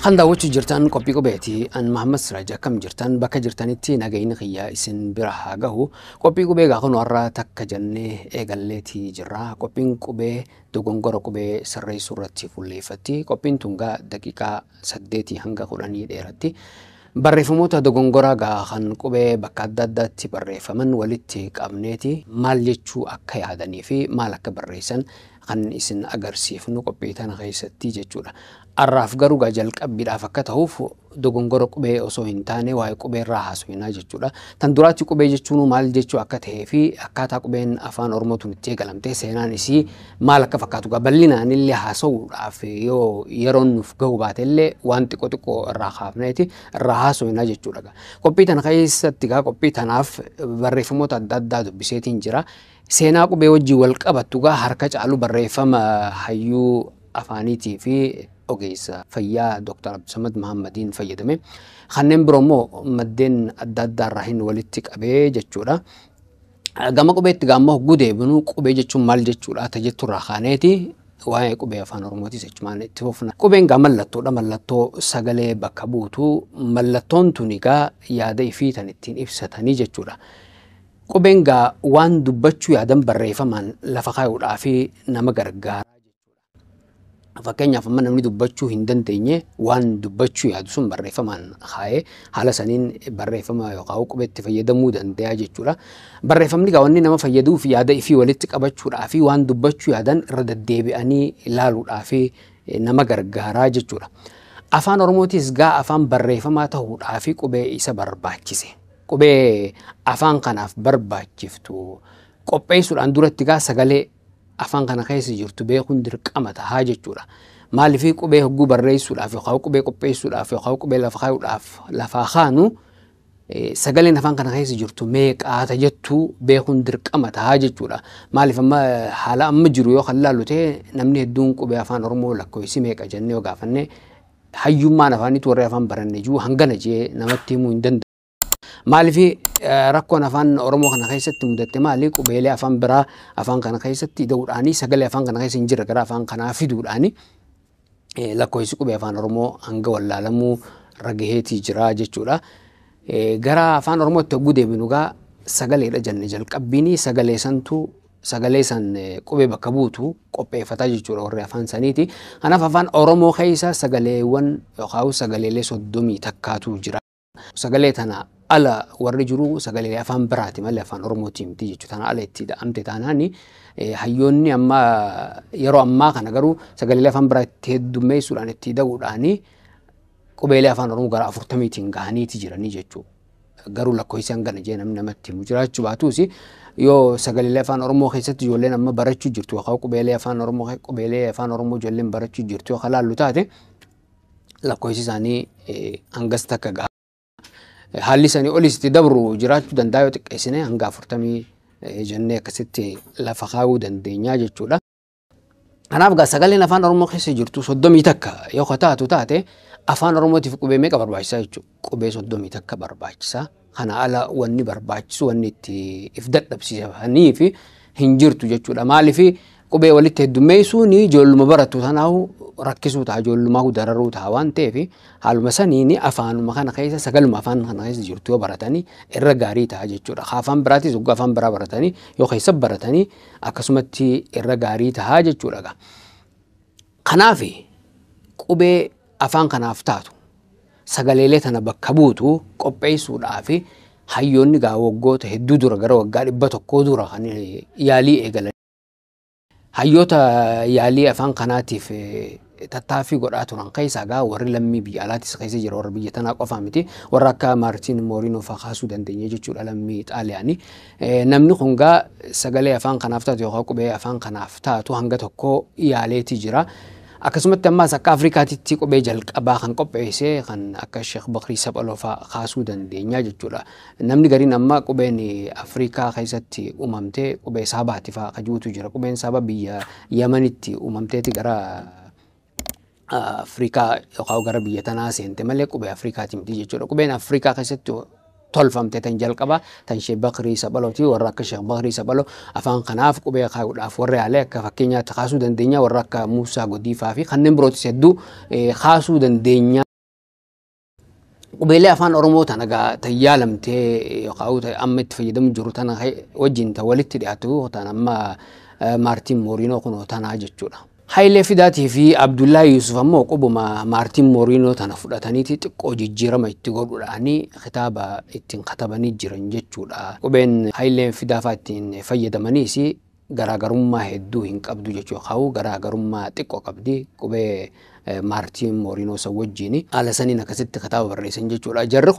Kan daawwachuu jirtan qophii qubeeti. An Mahammad Siraaj akkam jirtan bakka jirtanitti nagayni kiyya isin bira haa gahu. Qophii qubee gaafa nu har'a takka jennee eegalleetii jirra. Qophiin qubee dogongora qubee sirreessuu irratti fuulleeffatti. Qophiin tun gaa daqiiqaa 8 hanga 10 dheeratti. Barreeffamoota dogongoraa gaa kan qubee bakka adda addaatti barreeffaman walitti qabneeti maal jechuu akka yaadanii fi maal akka barreessan kan isin agarsiifnu qophii tana keessatti jechuudha. Har'aaf garuu gaa jalqabbiidhaaf akka ta'uuf dogongora qubee osoo hin taane waa'ee qubee irraa haasofnaa jechuudha. Tan duraatti qubee jechuun maal jechuu akka ta'ee fi akkaataa qubeen afaan Oromoo tun itti eegalamte seenaan isii maal akka fakkaatu gaa bal'inaan illee haasa'uudhaaf yoo yeroon nuuf gahu baate illee waan xiqqoo xiqqoo irraa kaafneeti irraa haasofnaa jechuudha. Qophii tana keessatti gaa qophii tanaaf barreeffamoota adda addaa dubbiseetiin jira. Seenaa qubee wajjin wal qabattu gaa harka caalu barreeffama hayyuu afaaniitii fi ogeessa fayyaa Dr. Abdusamad Mahammadiin fayyadame. Kanneen biroo immoo maddeen adda addaa irraa hin walitti qabee jechuudha. Gama qubeetti gaamma hogguu deebinu qubee jechuun maal jechuudha ta jettu irraa kaaneeti waa'ee qubee afaan Oromootis jechumaan itti fufna. Qubeen gaa mallattoodha. Mallattoo sagalee bakka buutu. Mallattoon tun egaa yaada ifii tan ittiin ibsatanii jechuudha. Qubeen gaa waan dubbachuu yaadan barreeffamaan lafa kaayuudhaaf nama gargaara. Fakkeenyaaf amma namni dubbachuu hin dandeenye waan dubbachuu yaadu sun barreeffamaan kaa'ee haala saniin barreeffama yookaan qubeetti fayyadamuu danda'a jechuudha. Barreeffamni gaa wanni nama fayyaduuf yaada ifii walitti qabachuudhaa fi waan dubbachuu yaadan irra deddeebi'anii ilaaluudhaa fi nama gargaaraa jechuudha. Afaan Oromootis gaa afaan barreeffamaa ta'uudhaa fi qubee isa barbaachise. Qubee afaan kanaaf barbaachiftu qopheessuudhaan duratti gaa sagalee afaan kana keessa jirtu beekuun dirqama tahaa jechuudha. Maaliif qubee hogguu barreessuudhaaf yookaan qubee qopheessuudhaaf yookaan qubee lafa kaayuudhaaf lafaa kaanu sagaleen afaan kana keessa jirtu meeqaata jettu beekuun dirqama tahaa jechuudha. Maaliif amma haala amma jiru yoo kan laallu ta'e namni hedduun qubee afaan Oromoo lakkoofsi meeqa jennee yoo gaafanne hayyummaan afaaniitu warri afaan baranne jiru hangana jee namatti himuu hin danda'u. Maaliif rakkoon afaan Oromoo kana keessatti mudatte maali qubeelee afaan biraa afaan kana keessatti ida'uudhaani sagalee afaan kana keessa hin jirre gara afaan kanaa fiduudhaani lakkoofsi qubee afaan Oromoo hanga wallaalamuu ragaheetii jira jechuudha. Gara afaan Oromootti hogguu deebinu gaa sagaleedha jenne jalqabbiini sagalee santu sagalee san qubee bakka buutu qopheeffataa jechuudha warri afaan saniiti. Kanaaf afaan Oromoo keessa sagaleewwan yookaan sagaleelee 31 jira. Sagalee tana ala warri jiru sagalee afaan biraati malee afaan Oromootii miti jechuudha. Tana ala itti da'amte taanaani hayyoonni amma yeroo ammaa kana garuu sagalee afaan biraa itti heddummeessuudhaan itti ida'uudhaani qubeelee afaan Oromoo gara 40tiin gahaniiti jiranii jechuudha. Garuu lakkoofsi hangana jee namni namatti himu jiraachuu baatuus yoo sagalee afaan Oromoo keessatti ijoolleen amma barachuu jirtu yookaan qubeelee afaan Oromoo qubeelee afaan Oromoo ijoolleen barachuu jirtu yookaan laallu taate lakkoofsi isaanii hangas takka gaha. Haalli isaanii olis itti dabru jiraachuu danda'a yoo xiqqeessine hanga 40 jennee akkasitti lafa kaa'uu dandeenya jechuudha. Kanaaf gaa sagaleen afaan Oromoo keessa jirtu 31 yoo taatu taate afaan Oromootiif qubee meeqa barbaachisaa jechuudha. Qubee 31 barbaachisaa. Kana ala wanni barbaachisu wanni itti if dadhabsiisanii fi hin jirtu jechuudha. Maaliif qubee walitti heddummeessuun ijoolluma barattu tanaahu rakkisuu ta'a ijoollumaa dararuu ta'a waan ta'eef haaluma saniin afaanuma kana keessa sagaluma afaan kana keessa jirtu yoo baratanii irra gaarii ta'a jechuudha. Afaan biraatis waggaa afaan biraa baratanii yoo keessa baratanii akkasumatti irra gaarii ta'a jechuudha. Kanaaf qubee afaan kanaaf taatu sagaleelee tana bakka buutu qopheessuudhaaf hayyoonni gaa waggoota hedduu dura gara waggaa 100 dura kan yaalii eegalan. Hayyoota yaalii afaan kanaatiif tattaaffii godhaa turan keessaa gaa warri lammii biyya alaatis keessa jira warra biyya tanaa qofaa miti warra akka Maartiin Mooriinoo fa'aa kaasuu dandeenya jechuudha lammii Xaaliyaanii. Namni kun gaa sagalee afaan kanaaf taatu yookaan qubee afaan kanaaf taatu hanga tokko yaaleetii jira. Akkasumatti ammaas akka Afrikaatitti qubee jalqabaa kan qopheesse kan akka Sheekh Bakrii Saphaloo fa'aa kaasuu dandeenya jechuudha. Namni gariin amma qubeen Afrikaa keessatti uumamte qubee Saabaati fa'aa kajuutu jira. Qubeen Saabaa biyya Yamanitti uumamteeti gara Afrikaa yookaan gara biyya tanaa seente malee qubee Afrikaati miti jechuudha. Qubeen Afrikaa keessatti tolfamte tan jalqaba tan Sheekh Bakrii Saphalooti warra akka Sheekh Bakrii Saphaloo afaan kanaaf qubee kaayuudhaaf warra yaalee akka fakkeenyaatti kaasuu dandeenya warra akka Muusaa Godiifaa fi kanneen birootis hedduu kaasuu dandeenya. Qubeelee afaan Oromoo tana gaa tayyaalamtee yookaan amma itti fayyadamu jiru tana wajjin ta walitti dhiyaatu tan amma Maartiin Mooriinoo kun tanaa jechuudha. Hayilee Fidaatii fi Abdullaahi Yusuf ammoo qubuma Maartiin Mooriinoo tana fudhataniiti xiqqoo jijjiirama itti godhuudhaani kitaaba ittiin katabanii jiran jechuudha. Qubeen Hayileen Fidaa fa'aa ittiin fayyadamaniis garaagarummaa hedduu hin qabdu jechuudha. Kaa'u garaagarummaa xiqqoo qabdi qubee Maartiin Mooriinoo san wajjin haala saniin akkasitti kitaaba barreessan jechuudha. Jarri